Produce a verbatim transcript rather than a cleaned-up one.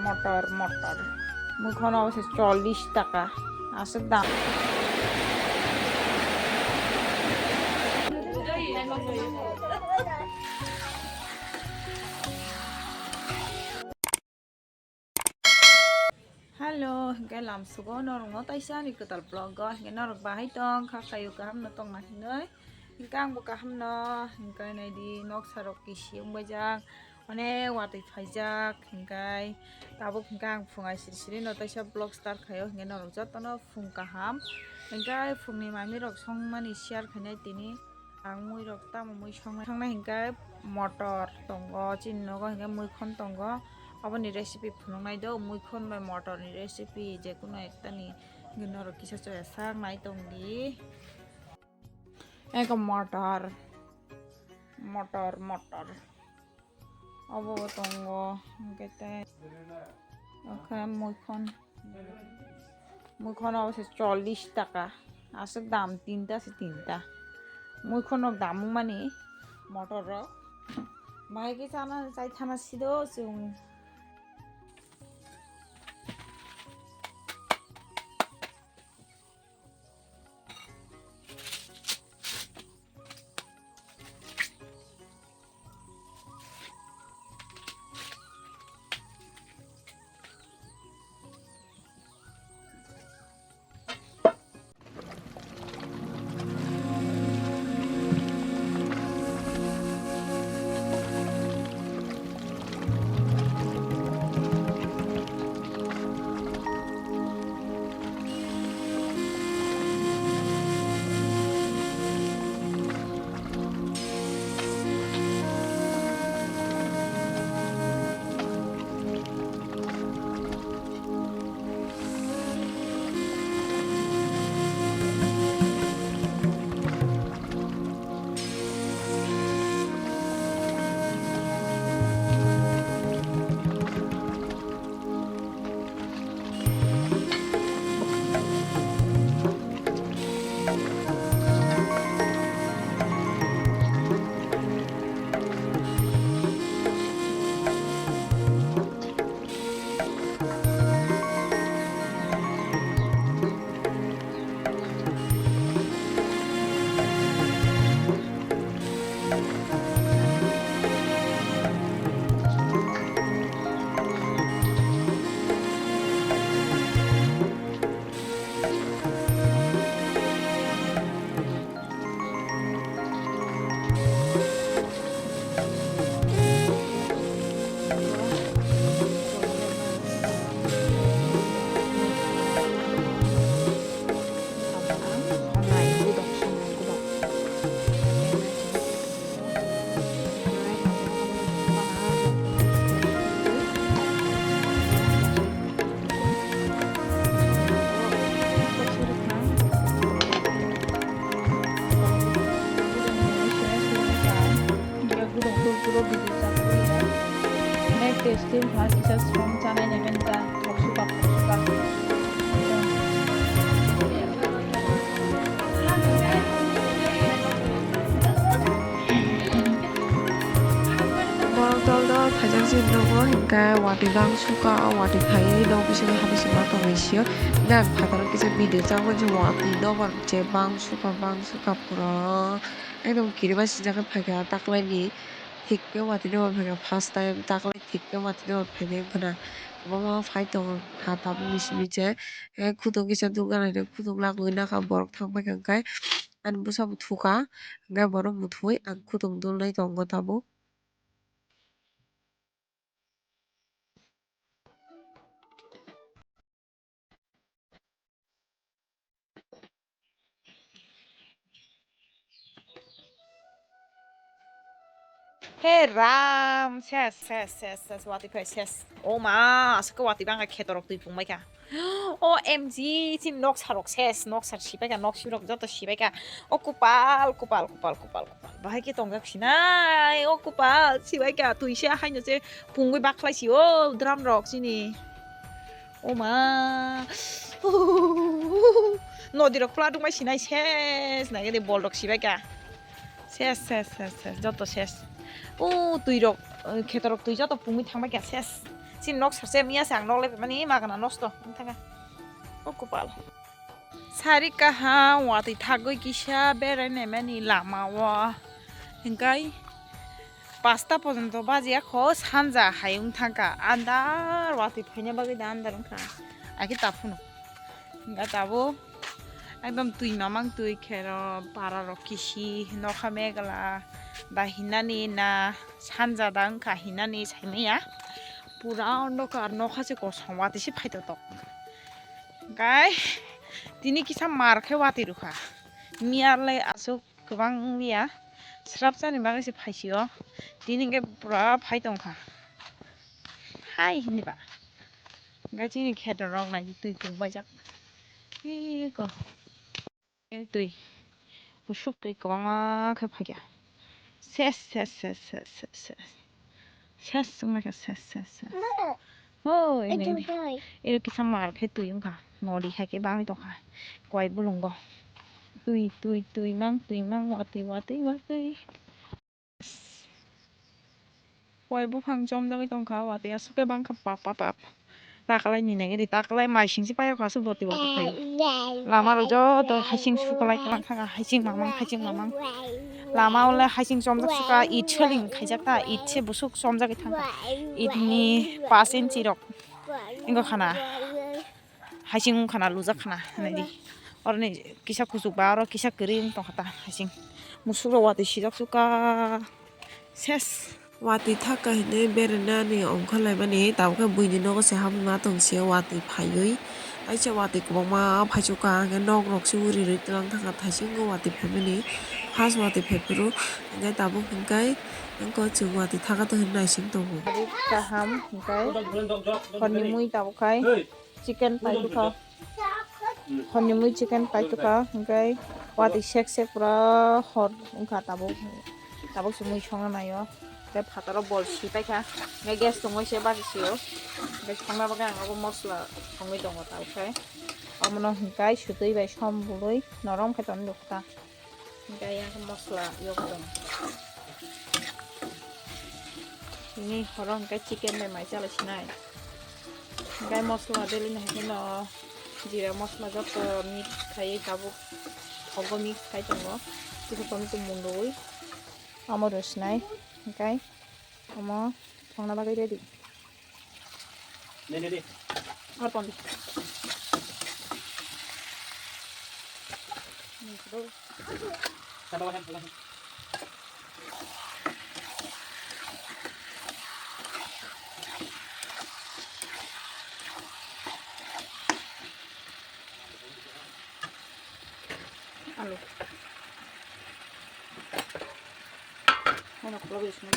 Motor, motor. Mui khono se chollish taka. Aswk dam. Hello, hingke lamsugo norokno taisa ani kwtal vlog o, hingke norok bahai tong kha, kayo kaham no tongma hinwi, hingke angbo kaham no, hingke naidi noksa rok kisi wngbaijak, onek watwi phaijak, hingke tabuk hingke ang phung ai siri siri no taisa vlog start khaio, hingke norok jotono phung kaham, hingke phungni manwi rok songmani share khainai tini. Ang mui rok tamo mui songnai, songnai hingke motor tongo, chini nogo hingke muikhon tongo, aboni recipe phunuknai do, muikhon bai motor ni recipe, jekunu ekta ni hingke norok kisa choya sak nai tongdi. Eko motor, motor, motor. Obo bo tongo, hingke tei, okhe muikhon, muikhon obo se chollish taka, aswk dam, tinta se tinta, muikhon rok dam wngmani motor rok, bahai khe chana chai thana sido chwng. Next time, ha, kisa song chanai nai menta, thok suka, thok suka. Borok dol dol phaijak chini nogo, hinkhe watwi bang suka, o watwi phaiwi nok bisingo habwi se ma tongwi sio. Hinkhe ang phataro kisa video changma je watwi dobar je bang suka, bang suka pura. Ekdom kirima sinjakhe phaikha taklaini. Thik khe watwi dobar phaikha first time, taklai thik khe watwi dobar phainai wngkha na. Omo phai tongo ha tabukni simi je. Khe khuduk kisa dukha nainai, khuduk lagwi nakha borok thang paikha hinkhe. Ani bwsa bo thuka, hinkhe borok muthungwi ang khuduk dulnai tongo tabuk. He Ram, ses, ses, ses, ses, watwi phai ses. O ma, aswk watwi bangkha khetorok twi phungbaikha. O M G, chini noksa rok ses, noksa sibaikha, nok sirok joto sibaikha. O kupal, kupal, kupal, kupal, kupal. Bahai khe tongjak sinai, o kupal, sibaikha, twisa haino se phungwi bakhlai si, o drum rok chini. O ma. Nodi rok pla dungbai sinai ses, nai de bol rok sibaikha. Ses, ses, ses, ses, joto ses. O twi rok. Khetorok twi joto pungwi thangbai kha ses. Chini nok sarse miya se ang nok lepe mani magana nosto wng thangkha. O kopal. Sari kaham watwi thagwi kisa berai naimani lama o. Hingkai pasta pojonto bajiya kho sanja hai wng thangkha. Andar watwi phaina bagwi da andar wngkha. Akhe ta phunu. Hingkha tabuk ekdom twi mamang twi kheno para rok kisi nokha megla da hinani na sanja da wngkha hinani saimaya pura ondokar nokha se kosom watwi se phaitotok. Hingkai tini kisa mar khe watwi rwkha miyar le aswk kwbang wngya srapjani bagwi se phaisio tini hingke pura phai tongkha hai hinba. Hingke chini kheto rok nai twi tongbaijak. Eko. Twi. Kusuk twi kwbangma khe phaikha. Ses, ses, ses, ses, ses, ses. Ses wngkha, ses, ses, ses. Hoi, ero kisa mar khe twi wngkha. Nori hai khe bangwi tongkha. Koi bulungo. Twi, twi, twi mang, twi mang, watwi, watwi, watwi. Koi buphang chomjagwi tongkha, watwi aswk khe bangkha pap, pap, pap. Taklai ni nai ri, taklai mai sing si paiyok aswk boti boti khai. Lama rok joto haising suklai kwlwng thangkha, haising mamang, haising mamang. Lama o le haising chomjak suka, it selling khaijak ta, it se busuk chomjagwi thangkha. It ni pas inchi rok. Ingo khana. Haising wng khana lujak khana hinwi di. Oroni kisa kuchuk ba oro kisa kwrwi wng tongkha ta haising. Musuk rok watwi sijak suka ses. Watwi thaka hinwi berena ni ongkhor laimani tabukhe buini nogo se habwi ma tong se watwi phaiwi. Aisa watwi kwbangma phaichukha hwnkhe nok rok se uri rwi twlang thangkha thaisingo watwi phaimani. First watwi phaiphuru hwnkhe tabuk hwnkhe wngkha chwng watwi thaka tongwi naising tongo. Kaham hwnkhe horni mui tabuk khai. Chicken paitokha. Horni mui chicken paitokha, hwnkhe watwi sek sek pura hor wngkha tabuk. Tabuk se mui songna naio. Tei phataro bol si paikha. Hwnkhe gas tongwi se bari sio. Hwnkhe songna bagwi ang abo mosla songwi tongo tabuk khe. Omono hwnkhe sutwi bai som bului norom khe tonwi rwkha ta. Hingke yang mosla yok tong. Ini horo hingke chicken bai mai chala sinai. Hingke mosla deli na hingke no jira mosla joto mix khai tabuk thogo mix khai tongo. Kisa tomato mundui amo rw sinai hingke. Omo songna bagwi ready. Dei, dei, dei. Ar ton di. Sapa wahan, wahan. Alu. Ano, kalau bisa.